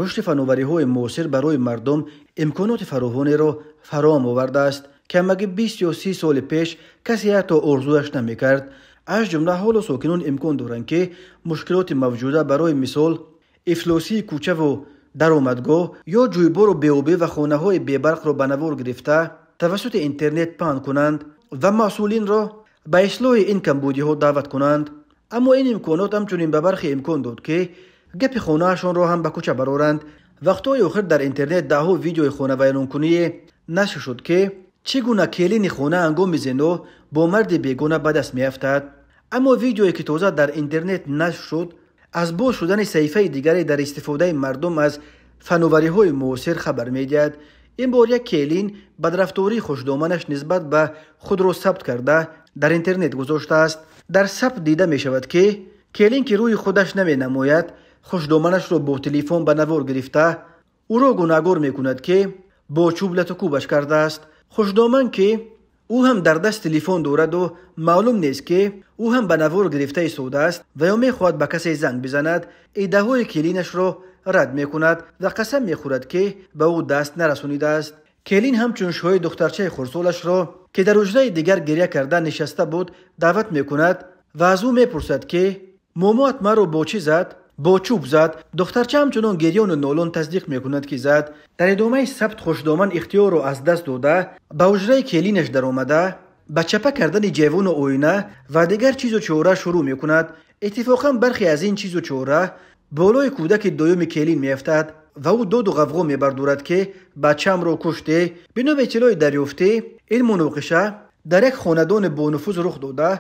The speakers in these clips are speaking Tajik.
Рушди фановариҳои муосир барои мардум имконоти фаровонеро фароҳам овардааст, ки ҳамагӣ 20 ё 30 соли пеш касе ҳатто орзуяш намекард. Аз ҷумла ҳоло сокинон имкон доранд, ки мушкилоти мавҷуда, барои мисол ифлосии кӯчаву даромадгоҳ ё ҷӯйбору беобӣ ва хонаҳои бебарқро ба навор гирифта тавассути интернет паҳн кунанд ва масъулинро ба ислоҳи ин камбудиҳо даъват кунанд. Аммо ин имконот ҳамчунин ба бархе имкон дод, ки гапи хонаашонро ҳам ба кӯча бароранд. Вақтҳои охир дар интернет даҳҳо видеои хонавайронкуние нашр шуд, ки чӣ гуна келини хона ҳангоми зино бо марди бегона ба даст меафтад. Аммо видеое, ки тоза дар интернет нашр шуд, аз боз шудани саҳифаи дигаре дар истифодаи мардум аз фановариҳои муосир хабар медиҳад. Ин бор як келин бадрафтории хушдоманаш нисбат ба худро сабт карда дар интернет гузоштааст. Дар сабт дида мешавад, ки келин, ки рӯи худаш наменамояд, хушдоманашро бо телефон ба навор гирифта ӯро гунаҳгор мекунад, ки бо чӯб латукӯбаш кардааст. Хушдоман, ки ӯ ҳам дар даст телефон дораду маълум нест, ки ӯ ҳам ба навор гирифта истодааст ва ё мехоҳад ба касе занг бизанад, иддаҳои келинашро рад мекунад ва қасам мехӯрад, ки ба ӯ даст нарасонидааст. Келин ҳамчун шоҳи духтарчаи хурдсолашро, ки дар ҳуҷраи дигар гиря карда нишаста буд, даъват мекунад ва аз ӯ мепурсад, ки момоат маро бо чӣ зад? Бо чӯб зад. Духтарча ҳамчунон гирёну нолон тасдиқ мекунад, ки зад. Дар идомаи сабт хушдоман ихтиёрро аз даст дода ба ҳуҷраи келинаш даромада ба чапа кардани ҷевону оина ва дигар чизу чора шурӯъ мекунад. Иттифоқан бархе аз ин чизу чора болои кӯдаки дуюми келин меафтад ва ӯ доду ғавғо мебардорад, ки бачаамро куште. Бино ба иттилои дарёфтӣ, ин муноқиша дар як хонадони бонуфуз рух дода.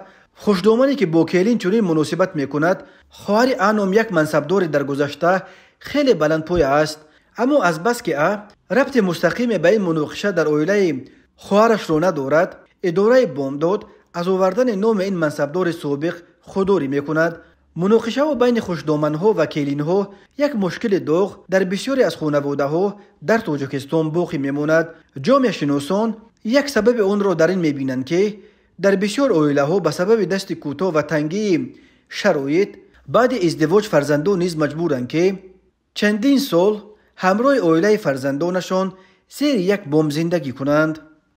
Хушдомане, ки бо келин чунин муносибат мекунад, хоҳари А ном як мансабдори дар гузашта хеле баландпоя аст. Аммо азбаски А рабти мустақиме ба ин муноқиша дар оилаи хоҳарашро надорад, идораи Бомдод аз овардани номи ин мансабдори собиқ худдорӣ мекунад. Муноқишаҳо байни хушдоманҳо ва келинҳо як мушкили доғ дар бисёре аз хонаводаҳо дар Тоҷикистон боқӣ мемонад. Ҷомеашиносон як сабаби онро дар ин мебинанд, ки дар бисёр оилаҳо ба сабаби дасти кӯтоҳ ва тангии шароит баъди издивоҷ фарзандон низ маҷбуранд, ки чандин сол ҳамроҳи оилаи фарзандонашон зери як бом зиндагӣ кунанд.